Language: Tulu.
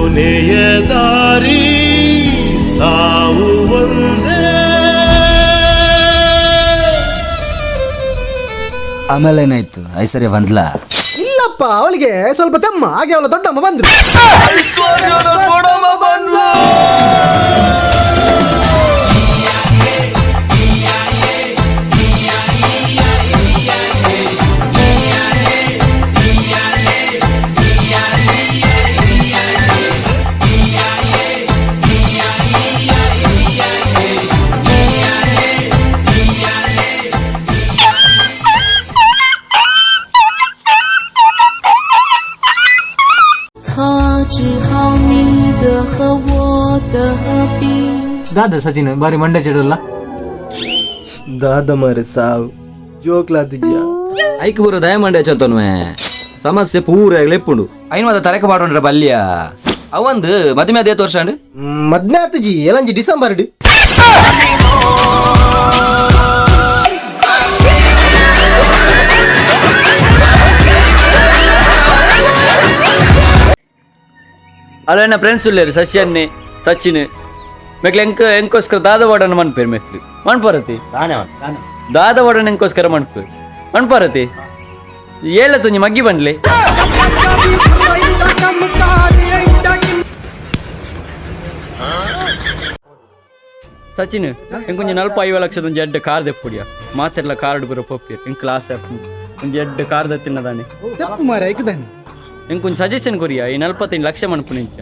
ಕೊನೆಯ ದಾರಿ ಸಾವು ಒಂದೇ. ಆಮೇಲೆ ಏನಾಯ್ತು? ಐಶ್ವರ್ಯ ಬಂದ್ಲಾ? ಇಲ್ಲಪ್ಪ, ಅವಳಿಗೆ ಸ್ವಲ್ಪ ತಮ್ಮ ಹಾಗೆ ಅವಳ ದೊಡ್ಡಮ್ಮ ಬಂದ್ರು. 他治好你的和我的病。 ದಾದ ಸಚಿನ್ ಬಾರಿ ಮಂಡೆ ಚೆಡುಲ್ಲ. ದಾದ ಮಾರೆ ಸಾವು ಜೋಕ್ಲಾತಿದ್ಯಾ? ಐಕ್ ಬರೋ ದಯ ಮಂಡೆ ಚಂತನ್ವೆ ಸಮಸ್ಯೆ ಪೂರ ಲೆಪ್ಪುಂಡು. ಐನ್ ಮಾತ ತರಕ ಪಾಡೊಂಡ್ರ ಬಲ್ಯ ಅವಂದು ಮದುವೆ ಅದೇ ವರ್ಷ ಅಂಡ್. ಮದ್ನೆ ಆತಜಿ ಎಲಂಜಿ ಡಿಸೆಂಬರ್. ಅಲ್ಲ, ಫ್ರೆಂಡ್ಸ್ ಉಲ್ಲೇರು ಸಸ್ಯನ್ನೇ ಸಚಿನ್ ಮೆಕ್ಲೆ ಎಂಕ್ ಎಂಕೋಸ್ಕರ ದಾದ ವಾಡನ ಮನ್ಪೇರು ಮೆಕ್ಲು ಮಣ್ಪರತಿ ದಾದ ವಾಡನ ಎಂಕೋಸ್ಕರ ಮಣ್ಪೇರು ಮಣ್ಪರತಿ ಏಲ ತುಂಜಿ ಮಗ್ಗಿ ಬಂದ್ಲೆ. ಸಚಿನ್, ಎಂಕೊಂಜಿ 40 50 ಲಕ್ಷದ ಒಂಜಿ ಎಡ್ಡೆ ಕಾರ್ ದೆಪ್ಪುಡಿಯ. ಮಾತೆರ್ಲ ಕಾರ್ಡ್ ಬರೋ ಪಪ್ಪಿ ಎಂಕ್ ಕ್ಲಾಸ್ ಒಂಜಿ ಎಡ್ಡೆ ಕಾರ್ ದತ್ತಿನದಾನೆ. ತಪ್ಪು ಮಾರೆ ಐಕದಾನೆ. ಎಂಕೊಂಜಿ ಸಜೆಷನ್ ಕೊರಿಯ, ಈ 45 ಲಕ್ಷ ಮನ್ಪು ನಿಂಚ.